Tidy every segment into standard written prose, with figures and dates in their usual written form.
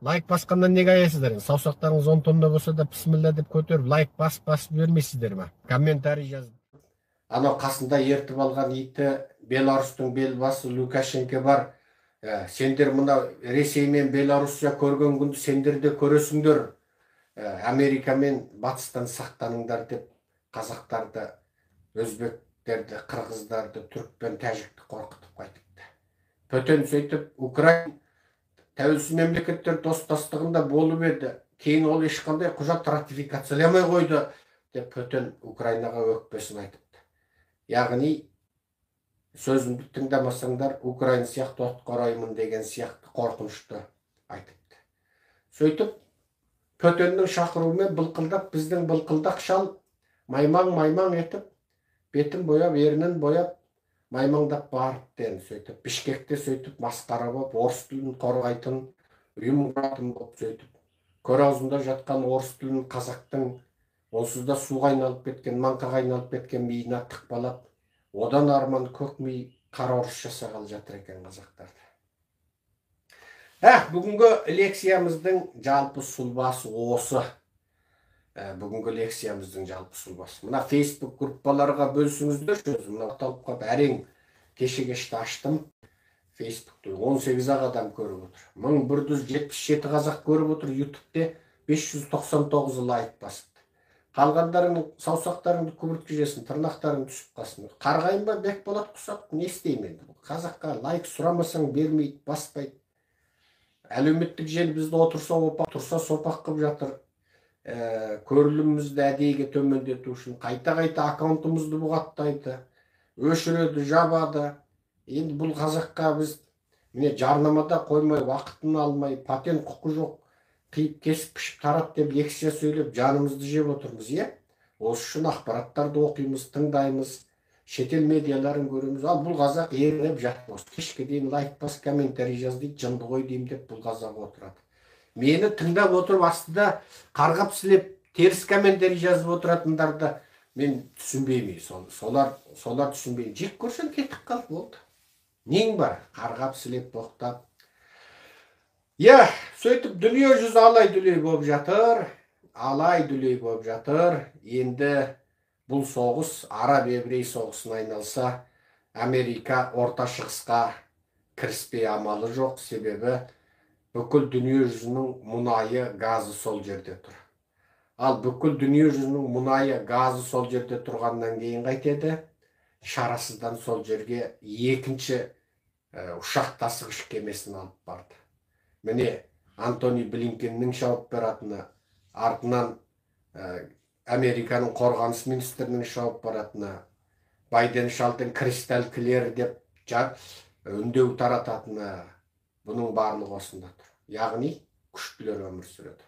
Лайк басқаннан неге аяйсыздар енді? Саусақтарыңыз 10 тонна болса да, пісміллә деп көтеріп, лайк басып басып жібермейсіздер ма? Комментарий жазып. Анау қасында ертіп алған иті Беларустың белбасы Лукашенко бар. Сендер мына Ресей мен Белоруссия көрген күнді сендер де көресіңдер. Америка мен Батыстан сақтаныңдар деп қазақтарды, өзбектерді, қырғыздарды, түрікпен, тәжікті қорқытып қайтыпты. Пөтен сөйтіп Украин тәуелсіз мемлекеттер достастығында болып еді. Кейін ол ешқандай құжат ратификацияламай қойды деп Пөтен Украинаға өкпесін айтыпты. Яғни сөзімді тыңдамасаңдар, Украин сияқты отқа ораймын деген сияқты қорқынышты айтыпты. Сөйтіп Пөтеннің шақыруымен былқылдап, біздің былқылдақ шал маймаң-маймаң етіп, бетін бояп, ернін бояп, маймаңдап барыпты енді. Сөйтіп Бішкекте сөйтіп масқара болып, орыс тілін қорғайтын ұйым құратын болып, сөйтіп көр аузында жатқан орыс тілін қазақтың онсыз да суға айналып кеткен, маңқаға айналып кеткен миына тықпалап, одан арман көк ми қара орыс жасағалы жатыр екен қазақтарды. Бүгінгі лекциямыздың жалпы сұлбасы осы. Бүгінгі лекциямыздың жалпы сұлбасы. Мына Facebook группаларға бөлісіңіздерші өзі. Мына орталық қап әрең кеше кешті аштым. Facebook'ты 18 ақ адам көріп отыр. 1177 қазақ көріп отыр. YouTube'те 599 лайк басыпты. Қалғандарың саусақтарыңды көбірткі жесін, тырнақтарың түсіп қалсын. Қарғайын ба, Бекболат құсап, не істеймін енді? Қазаққа лайк сұрамасаң бермейді, баспайды. Әлеуметтік желі бізді отырса опақ, тұрса сопақ қылып жатыр. Көрілімімізді әдейіге төмендету үшін қайта-қайта аккаунтымызды бұғаттайды, өшіреді, жабады. Енді бұл қазаққа біз міне жарнамада қоймай, уақытын алмай, патент құқы жоқ, қиып кесіп пішіп тарат деп лекция сөйлеп жанымызды жеп отырмыз, иә? Осы үшін ақпараттарды оқимыз, тыңдаймыз, шетел медиаларын көреміз. Ал бұл қазақ ерініп жатыр. Осы кешке дейін лайк бас, комментарий жаз дейді, жынды ғой деймін деп бұл қазақ отырады. Мені тыңдап отырып астында қарғап сілеп теріс комментарий жазып отыратындарды мен түсінбеймін. Солар түсінбеймін. Жек көрсең кетіп қал, болды. Нең бар? Қарғап сілеп боқтап. Иә, сөйтіп дүние жүзі алай дүлей болып жатыр. Алай дүлей болып жатыр. Енді бұл соғыс араб-еврей соғысына айналса, Америка Орта Шығысқа кіріспей амалы жоқ. Себебі бүкіл дүние жүзінің мұнайы, газы сол жерде тұр. Ал бүкіл дүние жүзінің мұнайы, газы сол жерде тұрғаннан кейін қайтеді? Шарасыздан сол жерге екінші ұшақ тасығыш кемесін алып барды. Міне Антони Блинкеннің шауып баратыны, артынан Американың қорғаныс министрінің шауып баратыны, Байден шалдың кристалл клер деп үндеу тарататыны, бұның барлығы осында тұр. Яғни күштілер өмір сүреді.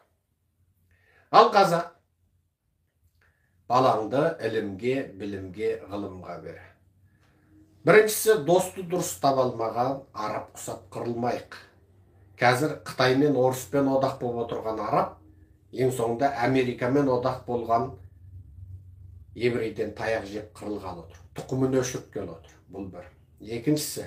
Ал қазақ балаңды ілімге, білімге, ғылымға бер. Біріншісі, досты дұрыс таба алмаған араб құсап қырылмайық. Қазір Қытаймен, Орыспен одақ болып отырған араб, ең соңында Америкамен одақ болған еврейден таяқ жеп қырылғалы отыр. Тұқымын өшірткелі отыр. Бұл бір. Екіншісі,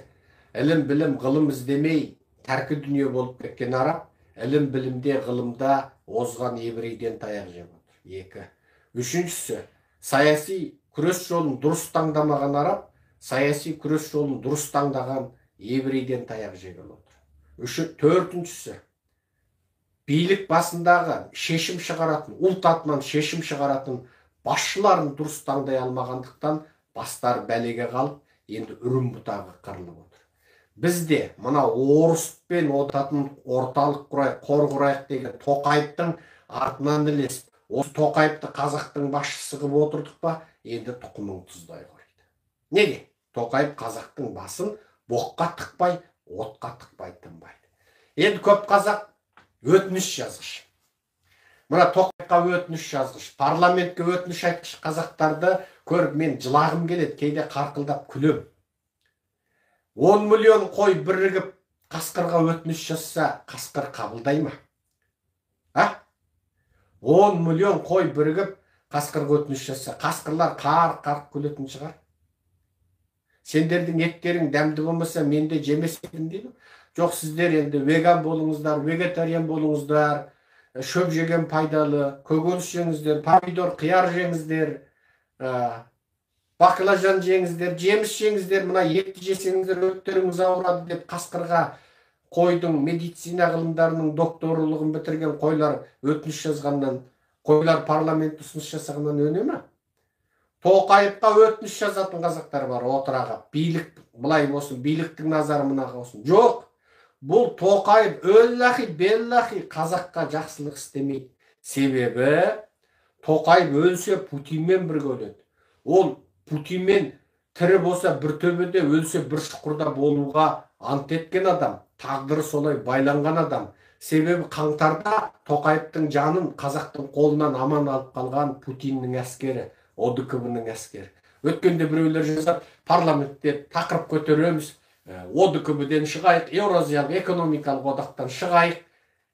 ілім, білім, ғылым іздемей тәркі дүние болып кеткен араб, ілім, білімде, ғылымда озған еврейден таяқ жеп отыр. Екі. Үшіншісі, саяси күрес жолын дұрыс таңдамаған араб, саяси күрес жолын дұрыс таңдаған еврейден таяқ жегелі отыр. Төртіншісі, билік басындағы шешім шығаратын, ұлт атынан шешім шығаратын басшыларын дұрыс таңдай алмағандықтан бастары бәлеге қалып, енді үрім бұтағы қырылып отыр. Бізде мына орыспен отатын орталық құрайық, қор құрайық деген Тоқаевтың артынан ілесіп, осы Тоқаевты қазақтың басшысы қылып отырдық па, енді тұқымың тұздай қойды. Неге? Тоқаев қазақтың басын боққа тықпай, отқа тықпай тынбайды. Енді көп қазақ өтініш жазғыш. Мына Тоқаевқа өтініш жазғыш, парламентке өтініш айтқыш қазақтарды көріп мен жылағым келеді, кейде қарқылдап күлем. 10 миллион қой бірігіп қасқырға өтініш жазса, қасқыр қабылдай ма? А? 10 миллион қой бірігіп қасқырға өтініш жазса, қасқырлар қарқ-қарқ күлетін шығар. Сендердің еттерің дәмді болмаса, мен де жемес едім дейді. Жоқ, сіздер енді веган болыңыздар, вегетариан болыңыздар, шөп жеген пайдалы, көкөніс жеңіздер, помидор, қияр жеңіздер, баклажан жеңіздер, жеміс жеңіздер, мына етті жесеңіздер өттеріңіз ауырады деп қасқырға қойдың медицина ғылымдарының докторлығын бітірген қойлар өтініш жазғаннан, қойлар парламент ұсыныс жасағаннан өне ме? Тоқаевқа өтініш жазатын қазақтар бар, отыраға. Билік былай болсын, биліктің назары мынаға болсын. Жоқ, бұл Тоқаев өллахи беллахи қазаққа жақсылық істемейді. Себебі Тоқаев өлсе Путинмен бірге өледі. Ол Путинмен тірі болса бір төбеде, өлсе бір шұқырда болуға ант еткен адам, тағдыры солай байланған адам. Себебі қаңтарда Тоқаевтың жанын қазақтың қолынан аман алып қалған Путиннің әскері, ОДКБ-ның әскері. Өткенде біреулер жазады, парламентте тақырып көтереміз, ОДКБ-ден шығайық, Еуразиялық экономикалық одақтан шығайық.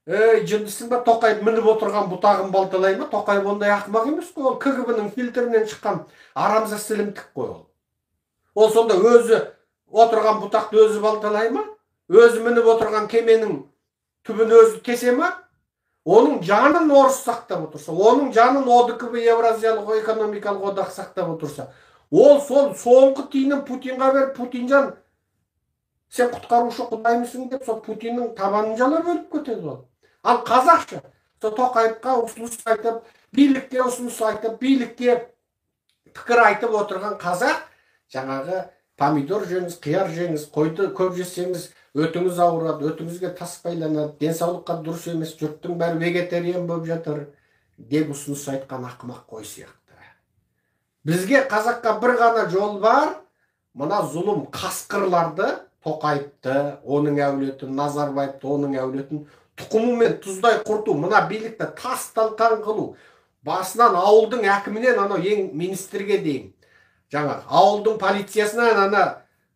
Ей, жындысың ба, Тоқаев мініп отырған бұтағын балталай ма? Тоқаев ондай ақымақ емес қой, ол КГБ-ның фильтрінен шыққан арамза сілімтік қой ол. Ол сонда өзі отырған бұтақты өзі балталай ма? Өзі мініп отырған кеменің түбін өзі кесе ма? Оның жанын орыс сақтап отырса, оның жанын ОДКБ, Еуразиялық экономикалық одақ сақтап отырса, ол сол соңғы тиынын Путинға беріп, Путинжан, сен құтқарушы құдаймысың деп, сол Путиннің табанын жалап өліп кетеді ол. Ал қазақша, сол Тоқаевқа ұсыныс айтып, билікке ұсыныс айтып, билікке пікір айтып отырған қазақ, жаңағы помидор жеңіз, қияр жеңіз, қойды көп жесеңіз, өтіңіз ауырады, өтіңізге тас байланады, денсаулыққа дұрыс емес, жұрттың бәрі вегетариан болып жатыр деп ұсыныс айтқан ақымақ қой сияқты. Бізге қазаққа бір ғана жол бар, мына зұлым қасқырларды, Тоқаевты, оның әулетін, Назарбаевты, оның әулетін тұқымымен тұздай құрту, мына билікті тас талқан қылу, басынан ауылдың әкімінен анау ең министрге дейін, жаңағы ауылдың полициясынан ана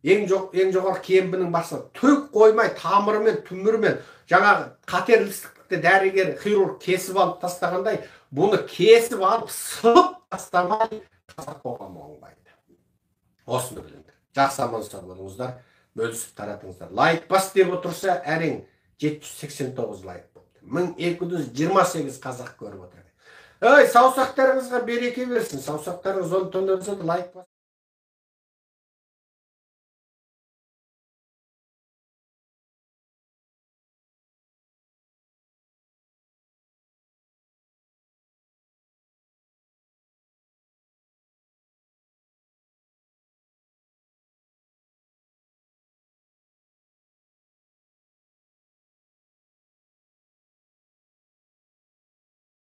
ең жоғары кембінің басына түк қоймай, тамырымен, түмірімен, жаңағы қатерлі дәрігер, хирург кесіп алып тастағандай, бұны кесіп алып, сылып тастамай қазақ қоғамы оңбайды. Осыны біліңдер. Жақсы, аман сау болыңыздар, бөлісіп таратыңыздар. Лайк бас деп отырса, әрең 789 лайк болды. 1228 қазақ көріп отыр. Ей, саусақтарыңызға береке берсін. Саусақтарыңыз он тоннан лайк бас.